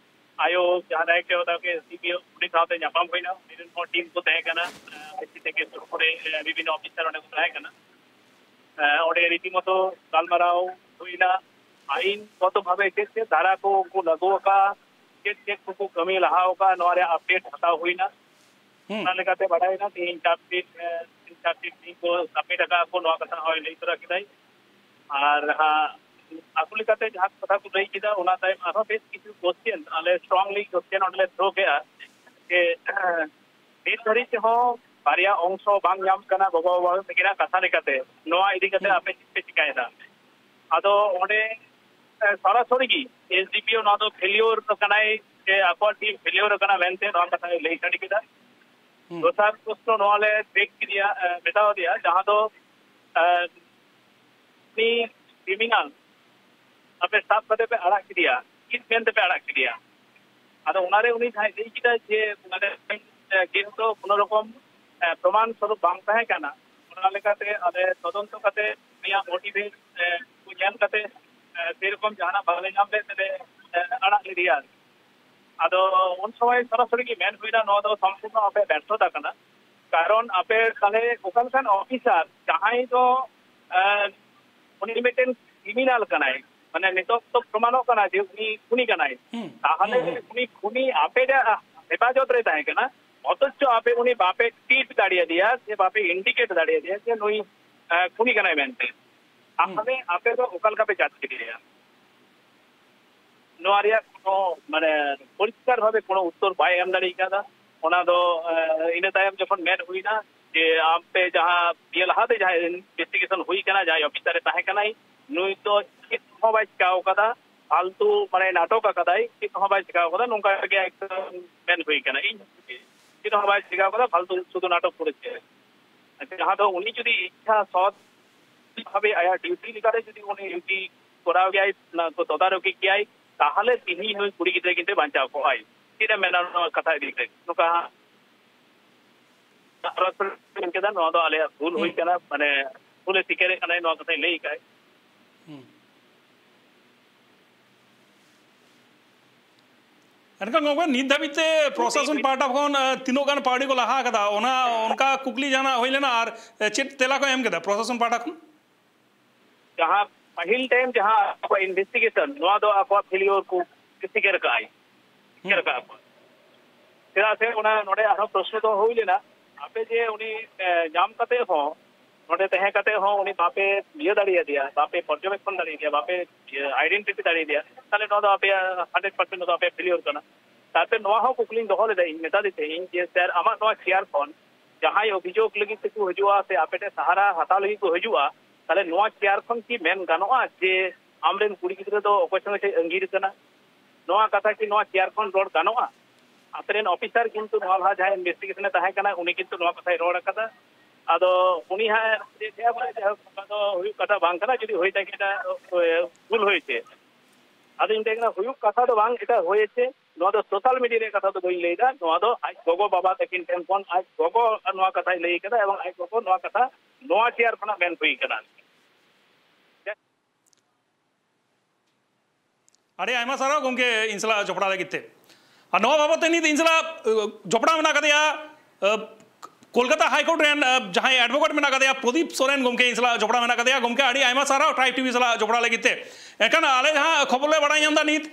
ᱟᱭᱳ ᱡᱟᱦᱟᱸ ᱫᱟᱭᱤᱛᱛᱚ ᱦᱟᱛᱟᱣ ᱠᱮᱫ, ᱮᱥ ᱰᱤ ᱯᱤ ᱳ, ᱩᱱᱤ ᱥᱟᱶᱛᱮ ᱧᱟᱯᱟᱢ ᱦᱩᱭᱱᱟ᱾ ᱩᱱᱤ ᱨᱮᱱ ᱦᱚᱸ ᱴᱤᱢ ᱠᱚ ᱛᱟᱦᱮᱸ ᱠᱟᱱᱟ, ᱮ, ᱟᱭ ᱥᱤ ᱛᱷᱮᱠᱮ ᱥᱩᱨᱩ ᱠᱚᱨᱮ, ᱮ, ᱵᱤᱵᱷᱤᱱᱱᱚ ᱚᱯᱷᱤᱥᱟᱨ ᱚᱸᱰᱮ ᱠᱚ ᱛᱟᱦᱮᱸ ᱠᱟᱱᱟ᱾ ᱮ, ᱚᱸᱰᱮ ᱨᱤᱛᱤᱢᱚᱛᱚ ᱜᱟᱞᱢᱟᱨᱟᱣ ᱦᱩᱭᱱᱟ᱾ ᱟᱭᱤᱱ ᱜᱚᱛᱚ ᱵᱷᱟᱵᱮ ᱪᱮᱫ ᱪᱮᱫ ᱫᱷᱟᱨᱟ ᱠᱚ ᱩᱱᱠᱩ ᱞᱟᱹᱜᱩ ᱟᱠᱟᱫ, ᱪᱮᱫ ᱪᱮᱫ ᱠᱚᱠᱚ ᱠᱟᱹᱢᱤ ᱞᱟᱦᱟ ᱟᱠᱟᱫ, ᱱᱚᱣᱟ ᱨᱮᱭᱟᱜ ᱟᱯᱰᱮᱴ ᱦᱟᱛᱟᱣ ᱦᱩᱭᱱᱟ᱾ ᱦᱩᱸ᱾ ᱚᱱᱟ ᱞᱮᱠᱟᱛᱮ ᱵᱟᱰᱟᱭᱮᱱᱟ ᱛᱮᱦᱮᱧ ᱪᱟᱨᱡᱽᱥᱤᱴ, ᱮ, ᱪᱟᱨᱡᱽᱥᱤᱴ ᱛᱮᱦᱮᱧ ᱠᱚ ᱥᱟᱵᱢᱤᱴ ᱟᱠᱟᱫ ᱠᱚ, ᱱᱚᱣᱟ ᱠᱟᱛᱷᱟ ᱦᱚᱸᱭ ᱞᱟᱹᱭ ᱛᱚᱨᱟ ᱠᱮᱫᱟᱭ᱾ ᱟᱨ ᱦᱟᱸᱜ ᱟᱠᱚ ᱞᱮᱠᱟᱛᱮ ᱡᱟᱦᱟᱸ ᱠᱟᱛᱷᱟ ᱠᱚ ᱞᱟᱹᱭ ᱠᱮᱫᱟ, ᱚᱱᱟ ᱛᱟᱭᱚᱢ ᱟᱨᱦᱚᱸ ᱵᱮᱥ ᱠᱤᱪᱷᱩ ᱠᱚᱥᱪᱮᱱ, ᱟᱞᱮ ᱥᱴᱨᱚᱝᱞᱤ ᱠᱚᱥᱪᱮᱱ ᱚᱸᱰᱮ ᱞᱮ ᱛᱷᱨᱳ ᱠᱮᱜᱼᱟ ᱡᱮ, ᱱᱤᱛ ᱫᱷᱟᱹᱨᱤᱡ ᱛᱮᱦᱚᱸ ᱵᱟᱨᱭᱟ ᱚᱝᱥᱚ ᱵᱟᱝ ᱧᱟᱢ ᱠᱟᱱᱟ ᱜᱚᱜᱚ ᱵᱟᱵᱟ ᱛᱟᱹᱠᱤᱱᱟᱜ ᱠᱟᱛᱷᱟ ᱞᱮᱠᱟᱛᱮ, ᱱᱚᱣᱟ ᱤᱫᱤ ᱠᱟᱛᱮ ᱦᱩᱸ᱾ ᱟᱯᱮ ᱪᱮᱫ ᱯᱮ ᱪᱤᱠᱟᱭᱮᱫᱟ? ᱟᱫᱚ ᱚᱸᱰᱮ, ᱮ, ᱥᱚᱨᱟᱥᱚᱨᱤ ᱜᱮ ᱮᱥ ᱰᱤ ᱯᱤ ᱳ ᱱᱚᱣᱟ ᱫᱚ ᱯᱷᱮᱞᱤᱭᱳᱨ ᱠᱟᱱᱟᱭ, ᱥᱮ ᱟᱠᱚᱣᱟᱜ ᱴᱤᱢ ᱯᱷᱮᱞᱤᱭᱳᱨ ᱠᱟᱱᱟ ᱢᱮᱱᱛᱮ ᱱᱚᱣᱟ ᱠᱟᱛᱷᱟᱭ ᱞᱟᱹᱭ ᱥᱟᱰᱮ ᱠᱮᱫᱟ᱾ ᱦᱩᱸ᱾ ᱫᱚᱥᱟᱨ ᱯᱨᱚᱥᱱᱚ ᱱᱚᱣᱟ ᱞᱮ ᱴᱮᱠ ᱠᱮᱫᱮᱭᱟ, ᱮ, ᱢᱮᱛᱟᱣ ᱫᱮᱭᱟ, ᱡᱟᱦᱟᱸ ᱫᱚ, ᱮ, ᱩᱱᱤ ᱠᱨᱤᱢᱤᱱᱟᱞ ᱟᱯᱮ ᱥᱟᱵ ᱠᱟᱛᱮ ᱯᱮ ᱟᱲᱟᱜ ᱠᱮᱫᱮᱭᱟ, ᱪᱮᱫ ᱢᱮᱱᱛᱮ ᱯᱮ ᱟᱲᱟᱜ ᱠᱮᱫᱮᱭᱟ? ᱟᱫᱚ ᱚᱱᱟᱨᱮ ᱩᱱᱤ ᱡᱟᱦᱟᱸᱭ ᱞᱟᱹᱭ ᱠᱮᱫᱟ ᱡᱮ ᱢᱟᱱᱮ ᱠᱮᱥ ᱫᱚ ᱠᱳᱱᱳ ᱨᱚᱠᱚᱢ ᱮ, ᱯᱨᱚᱢᱟᱱ ᱥᱚᱨᱩᱯ ᱵᱟᱝ ᱛᱟᱦᱮᱸ ᱠᱟᱱᱟ, ᱚᱱᱟ ᱞᱮᱠᱟᱛᱮ ᱟᱞᱮ ᱛᱚᱫᱚᱱᱛᱚ ᱠᱟᱛᱮ ᱩᱱᱤᱭᱟᱜ ᱢᱳᱴᱤᱵᱷ ᱠᱚ ᱧᱮᱞ ᱠᱟᱛᱮ ᱮ, ᱥᱮᱨᱚᱠᱚᱢ ᱡᱟᱦᱟᱱᱟᱜ ᱵᱟᱞᱮ ᱧᱟᱢ ᱞᱮᱫ ᱛᱮᱞᱮ ᱮ, ᱟᱲᱟᱜ ᱞᱮᱫᱮᱭᱟ᱾ ᱟᱫᱚ ᱩᱱ ᱥᱚᱢᱚᱭ ᱥᱚᱨᱟᱥᱚᱨᱤ ᱜᱮ ᱢᱮᱱ ᱦᱩᱭᱱᱟ, ᱱᱚᱣᱟ ᱫᱚ ᱥᱚᱢᱯᱩᱨᱱᱚ ᱟᱯᱮ ᱵᱮᱨᱛᱷᱚᱛᱟ ᱠᱟᱱᱟ, ᱠᱟᱨᱚᱱ ᱟᱯᱮ ᱛᱟᱦᱞᱮ ᱚᱠᱟ ᱞᱮᱠᱟᱱ ᱚᱯᱷᱤᱥᱟᱨ ᱡᱟᱦᱟᱸᱭ ᱫᱚ ᱮ, ᱩᱱᱤ ᱢᱤᱫᱴᱮᱱ ᱠᱨᱤᱢᱤᱱᱟᱞ ᱠᱟᱱᱟᱭ, ᱢᱟᱱᱮ ᱱᱤᱛᱚᱜ ᱛᱚ ᱯᱨᱚᱢᱟᱱᱚᱜ ᱠᱟᱱᱟ ᱡᱮ ᱩᱱᱤ ᱠᱷᱩᱱᱤ ᱠᱟᱱᱟᱭ, ᱦᱩᱸ, ᱛᱟᱦᱚᱞᱮ ᱦᱩᱸ, ᱦᱩᱸ᱾ ᱩᱱᱤ ᱠᱷᱩᱱᱤ ᱟᱯᱮ ᱡᱟ ᱦᱮᱯᱟᱡᱚᱛ ᱨᱮ ᱛᱟᱦᱮᱸ ᱠᱟᱱᱟ, ᱚᱛᱷᱚᱪᱚ ᱟᱯᱮ ᱩᱱᱤ ᱵᱟᱯᱮ ᱴᱤᱯ ᱫᱟᱲᱮᱭᱟᱫᱮᱭᱟ ᱥᱮ ᱵᱟᱯᱮ ᱤᱱᱰᱤᱠᱮᱴ ᱫᱟᱲᱮᱭᱟᱫᱮᱭᱟ ᱡᱮ ᱱᱩᱭ ᱮ, ᱠᱷᱩᱱᱤ ᱠᱟᱱᱟᱭ ᱢᱮᱱᱛᱮ᱾ ᱦᱩᱸ᱾ ᱛᱟᱦᱚᱞᱮ ᱟᱯᱮ ᱫᱚ ᱚᱠᱟ ᱞᱮᱠᱟ ᱯᱮ ᱡᱟᱪ ᱠᱮᱫᱮᱭᱟ? ᱱᱚᱣᱟ ᱨᱮᱭᱟᱜ ᱠᱳᱱᱳ ᱢᱟᱱᱮ ᱯᱚᱨᱤᱥᱠᱟᱨ ᱵᱷᱟᱵᱮ ᱠᱳᱱᱳ ᱩᱛᱛᱚᱨ ᱵᱟᱭ ᱮᱢ ᱫᱟᱲᱮ ᱠᱟᱫᱟ᱾ ᱚᱱᱟ ᱫᱚ ᱮ, ᱤᱱᱟᱹ ᱛᱟᱭᱚᱢ ᱡᱚᱠᱷᱚᱱ ᱢᱮᱱ ᱦᱩᱭᱱᱟ ᱡᱮ ᱟᱯᱮ ᱡᱟᱦᱟᱸ ᱤᱭᱟᱹ ᱞᱟᱦᱟᱛᱮ ᱡᱟᱦᱟᱸ ᱤᱱᱵᱷᱮᱥᱴᱤᱜᱮᱥᱚᱱ ᱦᱩᱭ ᱠᱟᱱᱟ, ᱡᱟᱦᱟᱸᱭ ᱚᱯᱷᱤᱥᱟᱨ ᱮ ᱛᱟᱦᱮᱸ ᱠᱟᱱᱟᱭ, ᱱᱩᱭ ᱫᱚ ᱪᱮᱫ ᱦᱚᱸ ᱵᱟᱭ ᱪᱤᱠᱟᱹ ᱟᱠᱟᱫᱟ, ᱯᱷᱟᱞᱛᱩ ᱢᱟᱱᱮ ᱱᱟᱴᱚᱠ ᱟᱠᱟᱫᱟᱭ, ᱪᱮᱫ ᱦᱚᱸ ᱵᱟᱭ ᱪᱤᱠᱟᱹ ᱟᱠᱟᱫᱟ, ᱱᱚᱝᱠᱟ ᱜᱮ ᱮᱠᱫᱚᱢ ᱢᱮᱱ ᱦᱩᱭ ᱠᱟᱱᱟ᱾ ᱤᱧ ᱪᱮᱫ ᱦᱚᱸ ᱵᱟᱭ ᱪᱤᱠᱟᱹ ᱟᱠᱟᱫᱟ, ᱯᱷᱟᱞᱛᱩ ᱥᱩᱫᱷᱩ ᱱᱟᱴᱚᱠ ᱠᱚᱨᱮ ᱪᱮᱫ᱾ ᱡᱟᱦᱟᱸ ᱫᱚ ᱩᱱᱤ ᱡᱩᱫᱤ ᱤᱪᱪᱷᱟ ᱥᱚᱛ ᱵᱷᱟᱵᱮ ᱟᱭᱟᱜ ᱰᱤᱭᱩᱴᱤ ᱞᱮᱠᱟᱛᱮ ᱡᱩᱫᱤ ᱩᱱᱤ ᱰᱤᱭᱩᱴᱤ ᱠᱚᱨᱟᱣ ᱜᱮᱭᱟᱭ, ᱚᱱᱟ ᱠᱚ ᱛᱚᱫᱟᱨᱚᱠᱤ ᱜᱮᱭᱟᱭ, ᱛᱟᱦᱚᱞᱮ ᱛᱤᱦᱤᱧ ᱱᱩᱭ ᱠᱩᱲᱤ ᱜᱤᱫᱽᱨᱟᱹ ᱠᱤᱱᱛᱩ ᱵᱟᱧᱪᱟᱣ ᱠᱚᱜᱼᱟᱭ᱾ ᱪᱮᱫ ᱮᱢ ᱢᱮᱱᱟ ᱱᱚᱣᱟ ᱠᱟᱛᱷᱟ ᱤᱫᱤ ᱠᱟᱛᱮ? ᱱᱚᱝᱠᱟ ᱦᱟᱸᱜ ᱢᱮᱱ ᱠᱮᱫᱟ, ᱱᱚᱣᱟ ᱫᱚ ᱟᱞᱮᱭᱟᱜ ᱵᱷᱩᱞ ᱦᱩᱭ ᱦᱩᱸ᱾ ᱠᱟᱱᱟ, ᱢᱟᱱᱮ ᱵᱷᱩᱞᱮ ᱥᱤᱠᱟᱹᱨᱮᱫ ᱠᱟᱱᱟᱭ, ᱱᱚᱣᱟ ᱠᱟᱛᱷᱟᱭ ᱞᱟᱹᱭ ᱠᱟᱜᱼᱟᱭ᱾ ᱦᱩᱸ᱾ ᱮᱱᱠᱷᱟᱱ ᱜᱚᱢᱠᱮ, ᱱᱤᱛ ᱫᱷᱟᱹᱵᱤᱡ ᱛᱮ ᱯᱨᱚᱥᱟᱥᱚᱱ ᱯᱟᱦᱴᱟ ᱠᱷᱚᱱ ᱮ, ᱛᱤᱱᱟᱹᱜ ᱜᱟᱱ ᱯᱟᱹᱣᱲᱤ ᱠᱚ ᱞᱟᱦᱟ ᱟᱠᱟᱫᱟ, ᱚᱱᱟ ᱚᱱᱠᱟ ᱠᱩᱠᱞᱤ ᱡᱟᱦᱟᱱᱟᱜ ᱦᱩᱭ ᱞᱮᱱᱟ ᱟᱨ ᱮ, ᱪᱮᱫ ᱛᱮᱞᱟ ᱠᱚ ᱮᱢ ᱠᱮᱫᱟ ᱯᱨᱚᱥᱟᱥᱚᱱ ᱯᱟᱦᱴᱟ ᱠᱷᱚᱱ? ᱡᱟᱦᱟᱸ ᱯᱟᱹᱦᱤᱞ ᱴᱟᱭᱤᱢ ᱡᱟᱦᱟᱸ ᱟᱠᱚᱣᱟᱜ ᱤᱱᱵᱷᱮᱥᱴᱤᱜᱮᱥᱚᱱ, ᱱᱚᱣᱟ ᱫᱚ ᱟᱠᱚᱣᱟᱜ ᱯᱷᱮᱞᱤᱭᱳᱨ ᱠᱚ ᱥᱤᱠᱟᱹᱨ ᱠᱟᱜᱼᱟᱭ, ᱥᱤᱠᱟᱹᱨ ᱦᱩᱸ᱾ ᱠᱟᱜᱼᱟ ᱠᱚ᱾ ᱪᱮᱫᱟᱜ ᱥᱮ ᱚᱱᱟ ᱱᱚᱰᱮ ᱟᱨᱦᱚᱸ ᱯᱨᱚᱥᱱᱚ ᱫᱚ ᱦᱩᱭ ᱞᱮᱱᱟ, ᱟᱯᱮ ᱡᱮ ᱩᱱᱤ ᱮ, ᱧᱟᱢ ᱠᱟᱛᱮ ᱦᱚᱸ, ᱱᱚᱰᱮ ᱛᱟᱦᱮᱸ ᱠᱟᱛᱮ ᱦᱚᱸ ᱩᱱᱤ ᱵᱟᱯᱮ ᱤᱭᱟᱹ ᱫᱟᱲᱮᱭᱟᱫᱮᱭᱟ, ᱵᱟᱯᱮ ᱯᱚᱨᱡᱚᱵᱮᱠᱠᱷᱚᱱ ᱫᱟᱲᱮᱭᱟᱫᱮᱭᱟ, ᱵᱟᱯᱮ ᱤᱭᱟᱹ ᱟᱭᱰᱮᱱᱴᱤᱯᱷᱟᱭ ᱫᱟᱲᱮᱭᱟᱫᱮᱭᱟ, ᱛᱟᱦᱚᱞᱮ ᱱᱚᱣᱟ ᱫᱚ ᱟᱯᱮᱭᱟᱜ ᱦᱟᱱᱰᱨᱮᱰ ᱯᱟᱨᱥᱮᱱᱴ ᱱᱚᱣᱟ ᱫᱚ ᱟᱯᱮᱭᱟᱜ ᱯᱷᱮᱞᱤᱭᱳᱨ ᱠᱟᱱᱟ᱾ ᱛᱟᱨᱯᱚᱨᱮ ᱱᱚᱣᱟ ᱦᱚᱸ ᱠᱩᱠᱞᱤᱧ ᱫᱚᱦᱚ ᱞᱮᱫᱟ ᱤᱧ, ᱢᱮᱛᱟ ᱫᱤ ᱛᱟᱦᱮᱸᱧ ᱡᱮ, "ᱥᱮᱨ, ᱟᱢᱟᱜ ᱱᱚᱣᱟ ᱪᱮᱭᱟᱨ ᱠᱷᱚᱱ ᱡᱟᱦᱟᱸᱭ ᱚᱵᱷᱤᱡᱳᱜᱽ ᱞᱟᱹᱜᱤᱫ ᱛᱮᱠᱚ ᱦᱤᱡᱩᱜᱼᱟ ᱥᱮ ᱟᱯᱮ ᱴᱷᱮᱱ ᱥᱟᱦᱟᱨᱟ ᱦᱟᱛᱟᱣ ᱞᱟᱹᱜᱤᱫ ᱠᱚ ᱦᱤᱡᱩᱜᱼᱟ, ᱛᱟᱦᱚᱞᱮ ᱱᱚᱣᱟ ᱪᱮᱭᱟᱨ ᱠᱷᱚᱱ ᱠᱤ ᱢᱮᱱ ᱜᱟᱱᱚᱜᱼᱟ ᱡᱮ ᱟᱢᱨᱮᱱ ᱠᱩᱲᱤ ᱜᱤᱫᱽᱨᱟᱹ ᱫᱚ ᱚᱠᱚᱭ ᱥᱚᱸᱜᱮ ᱪᱮᱫ ᱟᱸᱜᱤᱨ ᱠᱟᱱᱟ?" ᱱᱚᱣᱟ ᱠᱟᱛᱷᱟ ᱠᱤ ᱱᱚᱣᱟ ᱪᱮᱭᱟᱨ ᱠᱷᱚᱱ ᱨᱚᱲ ᱜᱟᱱᱚᱜᱼᱟ? ᱟᱯᱮᱨᱮᱱ ᱚᱯᱷᱤᱥᱟᱨ ᱠᱤᱱᱛᱩ ᱱᱚᱣᱟ ᱞᱟᱦᱟ ᱡᱟᱦᱟᱸᱭ ᱤᱱᱵᱷᱮᱥᱴᱤᱜᱮᱥᱚᱱ ᱮ ᱛᱟᱦᱮᱸ ᱠᱟᱱᱟ, ᱩᱱᱤ ᱠᱤᱱᱛᱩ ᱱᱚᱣᱟ ᱠᱟᱛᱷᱟᱭ ᱨᱚᱲ ᱟᱠᱟᱫᱟ᱾ ᱟᱫᱚ ᱩᱱᱤ ᱦᱟᱸᱜ ᱪᱮᱫ ᱮ ᱞᱟᱹᱭᱟ, ᱵᱚᱞᱮ ᱡᱟᱭᱦᱳᱠ, ᱚᱱᱠᱟ ᱫᱚ ᱦᱩᱭᱩᱜ ᱠᱟᱛᱷᱟ ᱵᱟᱝ ᱠᱟᱱᱟ, ᱡᱩᱫᱤ ᱦᱩᱭ ᱛᱟᱦᱮᱸ ᱠᱟᱱᱟ, ᱵᱷᱩᱞ ᱦᱩᱭ ᱪᱮ᱾ ᱟᱫᱚᱧ ᱢᱮᱛᱟᱭ ᱠᱟᱱᱟ, ᱦᱩᱭᱩᱜ ᱠᱟᱛᱷᱟ ᱫᱚ ᱵᱟᱝ, ᱮᱴᱟᱜ ᱦᱩᱭ ᱪᱮ᱾ ᱱᱚᱣᱟ ᱫᱚ ᱥᱳᱥᱟᱞ ᱢᱤᱰᱤᱭᱟ ᱨᱮᱭᱟᱜ ᱠᱟᱛᱷᱟ ᱫᱚ ᱵᱟᱹᱧ ᱞᱟᱹᱭ ᱮᱫᱟ, ᱱᱚᱣᱟ ᱫᱚ ᱟᱡ ᱜᱚᱜᱚ ᱵᱟᱵᱟ ᱛᱟᱹᱠᱤᱱ ᱴᱷᱮᱱ ᱠᱷᱚᱱ ᱟᱡ ᱜᱚᱜᱚ ᱱᱚᱣᱟ ᱠᱟᱛᱷᱟᱭ ᱞᱟᱹᱭ ᱠᱟᱫᱟ ᱮᱵᱚᱝ ᱟᱡ ᱜᱚᱜᱚ ᱱᱚᱣᱟ ᱠᱟᱛᱷᱟ ᱱᱚᱣᱟ ᱪᱮᱭᱟᱨ ᱠᱷᱚᱱᱟᱜ ᱢᱮᱱ ᱦᱩᱭ ᱠᱟᱱᱟ᱾ ᱟᱹᱰᱤ ᱟᱭᱢᱟ ᱥᱟᱨᱦᱟᱣ ᱜᱚᱢᱠᱮ ᱤᱧ ᱥᱟᱞᱟᱜ ᱡᱚᱯᱲᱟᱣ ᱞᱟᱹᱜᱤᱫ ᱛᱮ᱾ ᱟᱨ ᱱᱚᱣᱟ ᱵᱟᱵᱚᱫ ᱛᱮ ᱱᱤᱛ ᱤᱧ ᱥᱟᱞᱟᱜ ᱡᱚᱯᱲᱟᱣ ᱢᱮᱱᱟᱜ ᱟᱠᱟᱫᱮᱭᱟ ᱠᱳᱞᱠᱟᱛᱟ ᱦᱟᱭ ᱠᱳᱨᱴ ᱨᱮᱱ ᱡᱟᱦᱟᱸᱭ ᱮᱰᱵᱷᱳᱠᱮᱴ ᱢᱮᱱᱟᱜ ᱟᱠᱟᱫᱮᱭᱟ ᱯᱨᱚᱫᱤᱯ ᱥᱚᱨᱮᱱ ᱜᱚᱢᱠᱮ ᱤᱧ ᱥᱟᱞᱟᱜ ᱡᱚᱯᱲᱟᱣ ᱢᱮᱱᱟᱜ ᱟᱠᱟᱫᱮᱭᱟ᱾ ᱜᱚᱢᱠᱮ, ᱟᱹᱰᱤ ᱟᱭᱢᱟ ᱥᱟᱨᱦᱟᱣ ᱴᱨᱟᱭᱤᱵᱽ ᱴᱤᱵᱷᱤ ᱥᱟᱞᱟᱜ ᱡᱚᱯᱲᱟᱣ ᱞᱟᱹᱜᱤᱫ ᱛᱮ᱾ ᱮᱱᱠᱷᱟᱱ ᱟᱞᱮ ᱡᱟᱦᱟᱸ ᱠᱷᱚᱵᱚᱨ ᱞᱮ ᱵᱟᱲᱟᱭ ᱧᱟᱢ ᱮᱫᱟ ᱱᱤᱛ,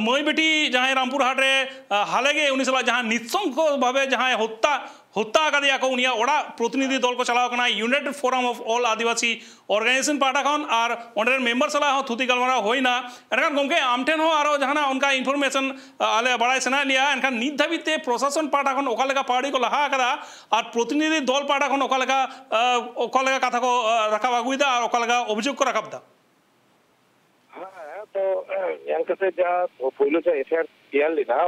ᱢᱟᱹᱭ ᱵᱤᱴᱤ ᱡᱟᱦᱟᱸᱭ ᱨᱟᱢᱯᱩᱨ ᱦᱟᱴ ᱨᱮ ᱦᱟᱞᱮ ᱜᱮ ᱩᱱᱤ ᱥᱟᱞᱟᱜ ᱡᱟᱦᱟᱸ ᱱᱤᱥᱚᱝᱥᱚ ᱵᱷᱟᱵᱮ ᱡᱟᱦᱟᱸᱭ ᱦᱚᱛᱛᱟ ᱦᱚᱛᱛᱟ ᱟᱠᱟᱫᱮᱭᱟ ᱠᱚ, ᱩᱱᱤᱭᱟᱜ ᱚᱲᱟᱜ ᱯᱨᱚᱛᱤᱱᱤᱫᱷᱤ ᱫᱚᱞ ᱠᱚ ᱪᱟᱞᱟᱣ ᱠᱟᱱᱟ, United Forum of All Adivasi organisation ᱯᱟᱦᱴᱟ ᱠᱷᱚᱱ ᱟᱨ ᱚᱸᱰᱮ ᱨᱮᱱ ᱢᱮᱢᱵᱟᱨ ᱥᱟᱞᱟᱜ ᱦᱚᱸ ᱛᱷᱩᱛᱤ ᱜᱟᱞᱢᱟᱨᱟᱣ ᱦᱩᱭᱱᱟ᱾ ᱮᱱᱠᱷᱟᱱ ᱜᱚᱢᱠᱮ, ᱟᱢ ᱴᱷᱮᱱ ᱦᱚᱸ ᱟᱨᱚ ᱡᱟᱦᱟᱱᱟᱜ ᱚᱱᱠᱟ ᱤᱱᱯᱷᱚᱨᱢᱮᱥᱚᱱ ᱟᱞᱮ ᱵᱟᱲᱟᱭ ᱥᱟᱱᱟᱭᱮᱫ ᱞᱮᱭᱟ, ᱮᱱᱠᱷᱟᱱ ᱱᱤᱛ ᱫᱷᱟᱹᱵᱤᱡ ᱛᱮ ᱯᱨᱚᱥᱟᱥᱚᱱ ᱯᱟᱦᱴᱟ ᱠᱷᱚᱱ ᱚᱠᱟ ᱞᱮᱠᱟ ᱯᱟᱹᱣᱲᱤ ᱠᱚ ᱞᱟᱦᱟ ᱟᱠᱟᱫᱟ ᱟᱨ ᱯᱨᱚᱛᱤᱱᱤᱫᱷᱤ ᱫᱚᱞ ᱯᱟᱦᱴᱟ ᱠᱷᱚᱱ ᱚᱠᱟ ᱞᱮᱠᱟ, ᱚᱠᱟ ᱞᱮᱠᱟ ᱠᱟᱛᱷᱟ ᱠᱚ ᱨᱟᱠᱟᱵ ᱟᱹᱜᱩᱭᱮᱫᱟ ᱟᱨ ᱚᱠᱟ ᱞᱮᱠᱟ ᱚᱵᱷᱤᱡᱳᱜᱽ ᱠᱚ ᱨᱟᱠᱟᱵ ᱮᱫᱟ? ᱦᱮᱸ, ᱛᱚ ᱧᱮᱞ ᱠᱟᱛᱮ ᱡᱟ ᱯᱳᱭᱞᱳ ᱡᱟᱦᱟᱸ ᱮᱯᱷ ᱟᱭ ᱟᱨ ᱛᱮᱭᱟᱨ ᱞᱮᱱᱟ,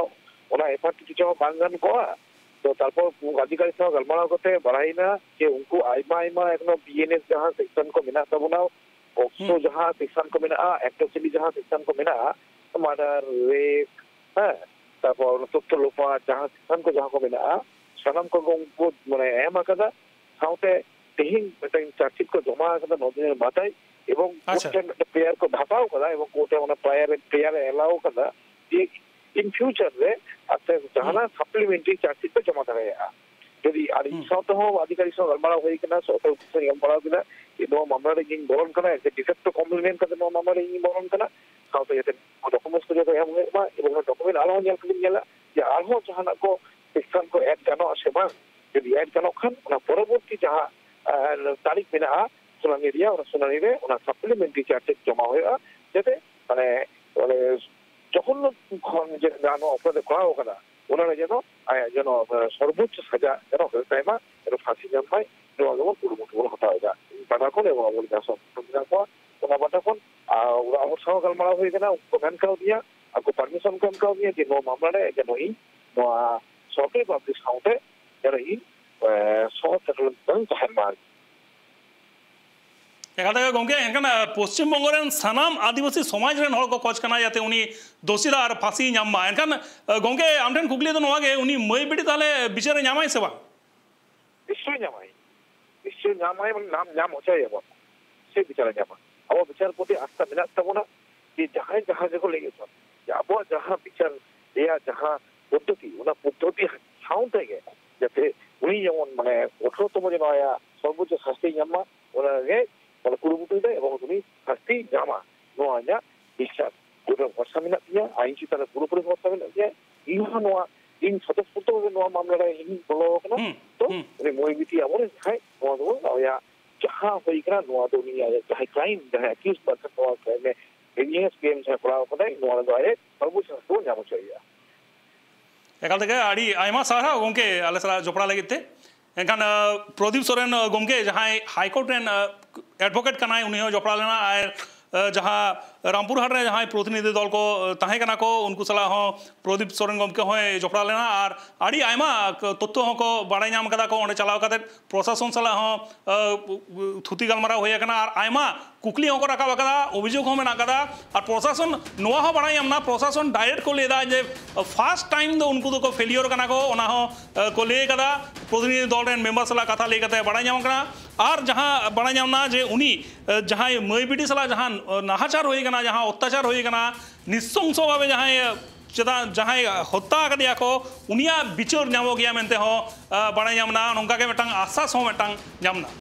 ᱚᱱᱟ ᱮᱯᱷ ᱟᱭ ᱟᱨ ᱛᱮ ᱪᱮᱫ ᱦᱚᱸ ᱵᱟᱝ ᱜᱟᱱ ᱠᱚᱜᱼᱟ? ᱛᱚ ᱛᱟᱨᱯᱚᱨ ᱟᱹᱫᱤᱠᱟᱨᱤ ᱥᱟᱶ ᱜᱟᱞᱢᱟᱨᱟᱣ ᱠᱟᱛᱮ ᱵᱟᱲᱟᱭᱮᱱᱟ ᱡᱮ ᱩᱱᱠᱩ ᱟᱭᱢᱟ ᱟᱭᱢᱟ ᱮᱠᱷᱚᱱᱳ ᱵᱤ ᱮᱱ ᱮᱥ ᱡᱟᱦᱟᱸ ᱥᱮᱠᱥᱚᱱ ᱠᱚ ᱢᱮᱱᱟᱜ ᱛᱟᱵᱚᱱᱟ, ᱯᱚᱠᱥᱳ ᱦᱩᱸ᱾ ᱡᱟᱦᱟᱸ ᱥᱮᱠᱥᱚᱱ ᱠᱚ ᱢᱮᱱᱟᱜᱼᱟ, ᱮᱠᱴᱚᱥᱤᱞᱤ ᱡᱟᱦᱟᱸ ᱥᱮᱠᱥᱚᱱ ᱠᱚ ᱢᱮᱱᱟᱜᱼᱟ, ᱢᱟᱨᱰᱟᱨ, ᱨᱮᱯ, ᱦᱮᱸ, ᱛᱟᱨᱯᱚᱨ ᱛᱚᱛᱛᱷᱚ ᱞᱳᱯᱟᱴ ᱡᱟᱦᱟᱸ ᱥᱮᱠᱥᱚᱱ ᱠᱚ ᱡᱟᱦᱟᱸ ᱠᱚ ᱢᱮᱱᱟᱜᱼᱟ, ᱥᱟᱱᱟᱢ ᱠᱚᱜᱮ ᱩᱱᱠᱩ ᱢᱟᱱᱮ ᱮᱢ ᱟᱠᱟᱫᱟ᱾ ᱥᱟᱶᱛᱮ ᱛᱮᱦᱮᱧ ᱢᱤᱫᱴᱟᱝ ᱪᱟᱨᱡᱽᱥᱤᱴ ᱠᱚ ᱡᱚᱢᱟ ᱟᱠᱟᱫᱟ ᱱᱚᱫᱤᱱᱤ ᱢᱟᱛᱟᱭ, ᱮᱵᱚᱝ ᱠᱳᱨᱴ ᱟᱪᱪᱷᱟ᱾ ᱴᱷᱮᱱ ᱢᱤᱫᱴᱟᱝ ᱯᱨᱮᱭᱟᱨ ᱠᱚ ᱦᱟᱛᱟᱣ ᱟᱠᱟᱫᱟ ᱮᱵᱚᱝ ᱠᱳᱨᱴ ᱮ ᱚᱱᱟ ᱯᱨᱮᱭᱟᱨ ᱮ, ᱯᱨᱮᱭᱟᱨ ᱮ ᱮᱞᱟᱣ ᱟᱠᱟᱫᱟ ᱡᱮ in future ᱨᱮ ᱟᱯᱮ ᱡᱟᱦᱟᱱᱟᱜ ᱦᱩᱸ᱾ ᱥᱟᱯᱞᱤᱢᱮᱱᱴᱟᱨᱤ ᱪᱟᱨᱡᱽᱥᱤᱴ ᱯᱮ ᱡᱚᱢᱟ ᱫᱟᱲᱮᱭᱟᱜᱼᱟ᱾ ᱡᱩᱫᱤ ᱟᱨ ᱤᱧ ᱦᱩᱸ᱾ ᱥᱟᱶ ᱛᱮᱦᱚᱸ ᱟᱹᱫᱤᱠᱟᱨᱤ ᱥᱟᱶ ᱜᱟᱞᱢᱟᱨᱟᱣ ᱦᱩᱭ ᱟᱠᱟᱱᱟ, ᱥᱚᱨᱠᱟᱨ ᱚᱯᱷᱤᱥ ᱥᱟᱶ ᱜᱟᱞᱢᱟᱨᱟᱣ ᱠᱮᱫᱟ ᱡᱮ ᱱᱚᱣᱟ ᱢᱟᱢᱞᱟ ᱨᱮ ᱤᱧᱤᱧ ᱵᱚᱞᱚᱱ ᱠᱟᱱᱟ, ᱮᱡ ᱮ ᱰᱤᱯᱷᱮᱠᱴᱚ ᱠᱚᱢᱯᱞᱮᱱ ᱠᱟᱛᱮ ᱱᱚᱣᱟ ᱢᱟᱢᱞᱟ ᱨᱮ ᱤᱧᱤᱧ ᱵᱚᱞᱚᱱ ᱠᱟᱱᱟ, ᱥᱟᱶᱛᱮ ᱡᱟᱛᱮ ᱰᱚᱠᱩᱢᱮᱱᱴᱥ ᱠᱚ ᱡᱚᱛᱚ ᱮᱢ ᱦᱩᱭᱩᱜ ᱢᱟ ᱮᱵᱚᱝ ᱚᱱᱟ ᱰᱚᱠᱩᱢᱮᱱᱴ ᱟᱞᱚ ᱦᱚᱸ ᱧᱮᱞ ᱠᱟᱛᱮᱧ ᱧᱮᱞᱟ ᱡᱮ ᱟᱨᱦᱚᱸ ᱡᱟᱦᱟᱱᱟᱜ ᱠᱚ ᱥᱮᱠᱥᱚᱱ ᱠᱚ ᱮᱰ ᱜᱟᱱᱚᱜᱼᱟ ᱥᱮ ᱵᱟᱝ᱾ ᱡᱩᱫᱤ ᱮᱰ ᱜᱟᱱᱚᱜ ᱠᱷᱟᱱ ᱚᱱᱟ ᱯᱚᱨᱚᱵᱚᱨᱛᱤ ᱡᱟᱦᱟᱸ, ᱟᱨ, ᱛᱟᱹᱨᱤᱠᱷ ᱢᱮᱱᱟᱜᱼᱟ ᱥᱩᱱᱟᱱᱤ ᱨᱮᱭᱟᱜ, ᱚᱱᱟ ᱥᱩᱱᱟᱱᱤ ᱨᱮ ᱚᱱᱟ ᱥᱟᱯᱞᱤᱢᱮᱱᱴᱟᱨᱤ ᱪᱟᱨᱡᱽᱥᱤᱴ ᱡᱚᱢᱟ ᱦᱩᱭᱩᱜᱼᱟ, ᱡᱟᱛᱮ ᱢᱟᱱᱮ, ᱢᱟᱱᱮ ᱡᱚᱜᱷᱚᱱᱱᱚ ᱠᱷᱚᱱ ᱡᱮ ᱱᱚᱣᱟ ᱚᱯᱨᱟᱫᱷ ᱮ ᱠᱚᱨᱟᱣ ᱟᱠᱟᱫᱟ, ᱚᱱᱟ ᱨᱮ ᱡᱮᱱᱚ ᱟᱭᱟᱜ ᱡᱮᱱᱚ, ᱟᱨ, ᱥᱚᱨᱵᱳᱪᱪᱚ ᱥᱟᱡᱟ ᱡᱮᱱᱚ ᱦᱩᱭᱩᱜ ᱛᱟᱭ ᱢᱟ, ᱡᱮᱱᱚ ᱯᱷᱟᱸᱥᱤ ᱧᱟᱢ ᱢᱟᱭ, ᱱᱚᱣᱟ ᱜᱮᱵᱚᱱ ᱠᱩᱨᱩᱢᱩᱴᱩ ᱵᱚᱱ ᱦᱟᱛᱟᱣ ᱮᱫᱟ᱾ ᱤᱧ ᱯᱟᱦᱴᱟ ᱠᱷᱚᱱ ᱮᱵᱚᱝ ᱟᱵᱚᱨᱮᱱ ᱡᱟᱦᱟᱸ ᱥᱚᱝᱜᱚᱴᱷᱚᱱ ᱢᱮᱱᱟᱜ ᱠᱚᱣᱟ, ᱚᱱᱟ ᱯᱟᱦᱴᱟ ᱠᱷᱚᱱ, ᱟᱨ, ᱚᱲᱟᱜ ᱦᱚᱲ ᱥᱟᱶ ᱜᱟᱞᱢᱟᱨᱟᱣ ᱦᱩᱭ ᱟᱠᱟᱱᱟ, ᱩᱱᱠᱩ ᱠᱚ ᱢᱮᱱ ᱠᱟᱣᱫᱤᱧᱟ, ᱟᱠᱚ ᱯᱟᱨᱢᱤᱥᱚᱱ ᱠᱚ ᱮᱢ ᱠᱟᱣᱫᱤᱧᱟ ᱡᱮ ᱱᱚᱣᱟ ᱢᱟᱢᱞᱟ ᱨᱮ ᱡᱮᱱᱚ ᱤᱧ ᱱᱚᱣᱟ ᱥᱚᱨᱠᱟᱨᱤ ᱯᱟᱵᱽᱞᱤᱠ ᱥᱟᱶᱛᱮ ᱡᱮᱱᱚ ᱤᱧ, ᱮ, ᱥᱚᱦᱚ ᱥᱮᱴᱮᱨ ᱞᱮᱱ ᱛᱟᱦᱮᱱ ᱢᱟ ᱟᱨᱠᱤ᱾ ᱮᱠᱟᱞ ᱛᱮᱜᱮ ᱜᱚᱢᱠᱮ, ᱯᱚᱥᱪᱤᱢ ᱵᱚᱝᱜᱚ ᱨᱮᱱ ᱥᱟᱱᱟᱢ ᱟᱹᱫᱤᱵᱟᱹᱥᱤ ᱥᱚᱢᱟᱡᱽ ᱨᱮᱱ ᱦᱚᱲ ᱠᱚ ᱠᱷᱚᱡᱽ ᱠᱟᱱᱟ ᱡᱟᱛᱮ ᱩᱱᱤ ᱫᱳᱥᱤ ᱫᱚ ᱟᱨ ᱯᱷᱟᱸᱥᱤ ᱧᱟᱢ ᱢᱟ᱾ ᱮᱱᱠᱷᱟᱱ ᱜᱚᱢᱠᱮ, ᱟᱢ ᱴᱷᱮᱱ ᱠᱩᱠᱞᱤ ᱫᱚ ᱱᱚᱣᱟ ᱜᱮ, ᱩᱱᱤ ᱢᱟᱹᱭ ᱵᱤᱴᱤ ᱛᱟᱦᱚᱞᱮ ᱵᱤᱪᱟᱹᱨᱮ ᱧᱟᱢᱟᱭ ᱥᱮ ᱵᱟᱝ? ᱱᱤᱥᱪᱚᱭ ᱧᱟᱢᱟᱭ, ᱱᱤᱥᱪᱚᱭ ᱧᱟᱢᱟᱭ, ᱢᱟᱱᱮ ᱧᱟᱢ, ᱧᱟᱢ ᱦᱚᱪᱚᱭᱮᱭᱟᱵᱚᱱ᱾ ᱥᱮ ᱵᱤᱪᱟᱨᱮ ᱧᱟᱢᱟ᱾ ᱟᱵᱚ ᱵᱤᱪᱟᱨ ᱯᱨᱚᱛᱤ ᱟᱥᱛᱷᱟ ᱢᱮᱱᱟᱜ ᱛᱟᱵᱚᱱᱟ ᱡᱮ ᱡᱟᱦᱟᱸᱭ ᱡᱟᱦᱟᱸ ᱜᱮᱠᱚ ᱞᱟᱹᱭ ᱦᱚᱪᱚ, ᱡᱮ ᱟᱵᱚᱣᱟᱜ ᱡᱟᱦᱟᱸ ᱵᱤᱪᱟᱨ ᱨᱮᱭᱟᱜ ᱡᱟᱦᱟᱸ ᱯᱚᱫᱽᱫᱷᱚᱛᱤ, ᱚᱱᱟ ᱯᱚᱫᱽᱫᱷᱚᱛᱤ ᱥᱟᱶ ᱛᱮᱜᱮ ᱡᱟᱛᱮ ᱩᱱᱤ ᱡᱮᱢᱚᱱ ᱢᱟᱱᱮ ᱟᱴᱷᱨᱚ ᱛᱚᱢᱚ ᱡᱮ ᱱᱚᱣᱟ ᱥᱚᱨᱵᱳᱪᱪᱚ ᱥᱟᱥᱛᱤ ᱧᱟᱢ ᱢᱟ, ᱚᱱᱟ ᱜᱮ ᱢᱟᱱᱮ ᱠᱩᱨᱩᱢᱩᱴᱩᱭᱮᱫᱟᱭ ᱮᱵᱚᱝ ᱩᱱᱤ ᱥᱟᱥᱛᱤ ᱧᱟᱢᱟ, ᱱᱚᱣᱟ ᱤᱧᱟᱹᱜ ᱵᱤᱥᱥᱟᱥ᱾ ᱜᱚᱴᱟ ᱵᱷᱚᱨᱥᱟ ᱢᱮᱱᱟᱜ ᱛᱤᱧᱟ, ᱟᱭᱤᱱ ᱪᱮᱛᱟᱱ ᱨᱮ ᱯᱩᱨᱟᱹᱯᱩᱨᱤ ᱵᱷᱚᱨᱥᱟ ᱢᱮᱱᱟᱜ ᱛᱤᱧᱟ᱾ ᱤᱧ ᱦᱚᱸ ᱱᱚᱣᱟ, ᱤᱧ ᱥᱚᱛᱚᱥᱯᱷᱩᱨᱛᱚ ᱵᱷᱟᱵᱮ ᱱᱚᱣᱟ ᱢᱟᱢᱞᱟ ᱨᱮ ᱤᱧ ᱵᱚᱞᱚ ᱟᱠᱟᱱᱟ᱾ ᱦᱩᱸ, ᱛᱚ ᱦᱩᱸ᱾ ᱩᱱᱤ ᱢᱟᱹᱭ ᱵᱤᱴᱤ ᱟᱵᱚᱨᱮᱱ ᱡᱟᱦᱟᱸᱭ, ᱱᱚᱣᱟ ᱫᱚ ᱟᱭᱟᱜ ᱡᱟᱦᱟᱸ ᱦᱩᱭ ᱠᱟᱱᱟ, ᱱᱚᱣᱟ ᱫᱚ ᱩᱱᱤ ᱟᱭᱟᱜ ᱡᱟᱦᱟᱸᱭ ᱠᱨᱟᱭᱤᱢ, ᱡᱟᱦᱟᱸᱭ ᱮᱠᱤᱭᱩᱡ ᱵᱟᱝᱠᱷᱟᱱ ᱱᱚᱣᱟ ᱠᱨᱟᱭᱤᱢ ᱮ ᱮᱜᱮᱱᱥᱴ ᱯᱤ ᱮᱢ ᱡᱟᱦᱟᱸᱭ ᱠᱚᱨᱟᱣ ᱠᱟᱫᱟᱭ, ᱱᱚᱣᱟ ᱨᱮᱫᱚ ᱟᱡ ᱥᱚᱨᱵᱚ ᱥᱟᱥᱛᱤ ᱵᱚᱱ ᱧᱟᱢ ᱦᱚᱪᱚᱭᱮᱭᱟ᱾ ᱮᱠᱟᱞ ᱛᱮᱜᱮ ᱟᱹᱰᱤ ᱟᱭᱢᱟ ᱥᱟᱨᱦᱟᱣ ᱜᱚᱢᱠᱮ ᱟᱞᱮ ᱥᱟᱞᱟᱜ ᱡᱚᱯᱲᱟᱣ ᱞᱟᱹᱜᱤᱫ ᱛᱮ᱾ ᱮᱱᱠᱷᱟᱱ, ᱟᱸ, ᱯᱨᱚᱫᱤᱯ ᱥᱚᱨᱮᱱ, ᱟᱸ, ᱜᱚᱢᱠᱮ ᱡᱟᱦᱟᱸᱭ ᱦᱟᱭ ᱠᱳᱨᱴ ᱨᱮᱱ, ᱟᱸ, ᱮᱰᱵᱷᱳᱠᱮᱴ ᱠᱟᱱᱟᱭ, ᱩᱱᱤ ᱦᱚᱸ ᱡᱚᱯᱲᱟᱣ ᱞᱮᱱᱟ᱾ ᱟᱨ, ᱟᱸ, ᱡᱟᱦᱟᱸ ᱨᱟᱢᱯᱩᱨᱦᱟᱴ ᱨᱮ ᱡᱟᱦᱟᱸᱭ ᱯᱨᱚᱛᱤᱱᱤᱫᱷᱤ ᱫᱚᱞ ᱠᱚ, ᱟᱸ, ᱛᱟᱦᱮᱸ ᱠᱟᱱᱟ ᱠᱚ, ᱩᱱᱠᱩ ᱥᱟᱞᱟᱜ ᱦᱚᱸ ᱯᱨᱚᱫᱤᱯ ᱥᱚᱨᱮᱱ ᱜᱚᱢᱠᱮ ᱦᱚᱸᱭ ᱡᱚᱯᱲᱟᱣ ᱞᱮᱱᱟ᱾ ᱟᱨ ᱟᱹᱰᱤ ᱟᱭᱢᱟ ᱛᱚᱛᱛᱷᱚ ᱦᱚᱸᱠᱚ ᱵᱟᱲᱟᱭ ᱧᱟᱢ ᱠᱟᱫᱟ ᱠᱚ ᱚᱸᱰᱮ ᱪᱟᱞᱟᱣ ᱠᱟᱛᱮ᱾ ᱯᱨᱚᱥᱟᱥᱚᱱ ᱥᱟᱞᱟᱜ ᱦᱚᱸ, ᱟᱸ, ᱛᱷᱩᱛᱤ ᱜᱟᱞᱢᱟᱨᱟᱣ ᱦᱩᱭ ᱟᱠᱟᱱᱟ᱾ ᱟᱨ ᱟᱭᱢᱟ ᱠᱩᱠᱞᱤ ᱦᱚᱸᱠᱚ ᱨᱟᱠᱟᱵ ᱟᱠᱟᱫᱟ, ᱚᱵᱷᱤᱡᱳᱜᱽ ᱦᱚᱸ ᱢᱮᱱᱟᱜ ᱟᱠᱟᱫᱟ᱾ ᱟᱨ ᱯᱨᱚᱥᱟᱥᱚᱱ ᱱᱚᱣᱟ ᱦᱚᱸ ᱵᱟᱲᱟᱭ ᱧᱟᱢ ᱮᱱᱟ, ᱯᱨᱚᱥᱟᱥᱚᱱ ᱰᱟᱭᱨᱮᱠᱴ ᱠᱚ ᱞᱟᱹᱭ ᱮᱫᱟ ᱡᱮ ᱯᱷᱟᱥᱴ ᱴᱟᱭᱤᱢ ᱫᱚ ᱩᱱᱠᱩ ᱫᱚᱠᱚ ᱯᱷᱮᱞᱤᱭᱚᱨ ᱠᱟᱱᱟ ᱠᱚ, ᱚᱱᱟ ᱦᱚᱸ, ᱟᱸ, ᱠᱚ ᱞᱟᱹᱭ ᱟᱠᱟᱫᱟ᱾ ᱯᱨᱚᱛᱤᱱᱤᱫᱷᱤ ᱫᱚᱞ ᱨᱮᱱ ᱢᱮᱢᱵᱟᱨ ᱥᱟᱞᱟᱜ ᱠᱟᱛᱷᱟ ᱞᱟᱹᱭ ᱠᱟᱛᱮ ᱵᱟᱲᱟᱭ ᱧᱟᱢ ᱠᱟᱱᱟ᱾ ᱟᱨ ᱡᱟᱦᱟᱸ ᱵᱟᱲᱟᱭ ᱧᱟᱢ ᱮᱱᱟ ᱡᱮ ᱩᱱᱤ, ᱟᱸ, ᱡᱟᱦᱟᱸᱭ ᱢᱟᱹᱭ ᱵᱤᱴᱤ ᱥᱟᱞᱟᱜ ᱡᱟᱦᱟᱸ, ᱟᱸ, ᱱᱟᱦᱟᱪᱟᱨ ᱦᱩᱭ ᱟᱠᱟᱱᱟ, ᱡᱟᱦᱟᱸ ᱚᱛᱛᱟᱪᱟᱨ ᱦᱩᱭ ᱟᱠᱟᱱᱟ, ᱱᱤᱥᱥᱚᱝᱥᱚ ᱵᱷᱟᱵᱮ ᱡᱟᱦᱟᱸᱭ, ᱟᱸ, ᱪᱮᱫᱟᱜ ᱡᱟᱦᱟᱸᱭ ᱦᱚᱛᱛᱟ ᱟᱠᱟᱫᱮᱭᱟ ᱠᱚ, ᱩᱱᱤᱭᱟᱜ ᱵᱤᱪᱟᱹᱨ ᱧᱟᱢᱚᱜ ᱜᱮᱭᱟ ᱢᱮᱱᱛᱮ ᱦᱚᱸ, ᱟᱸ, ᱵᱟᱲᱟᱭ ᱧᱟᱢ ᱮᱱᱟ᱾ ᱱᱚᱝᱠᱟ ᱜᱮ ᱢᱤᱫᱴᱟᱝ ᱟᱥᱥᱟᱥ ᱦᱚᱸ ᱢᱤᱫᱴᱟᱝ ᱧᱟᱢ ᱮᱱᱟ᱾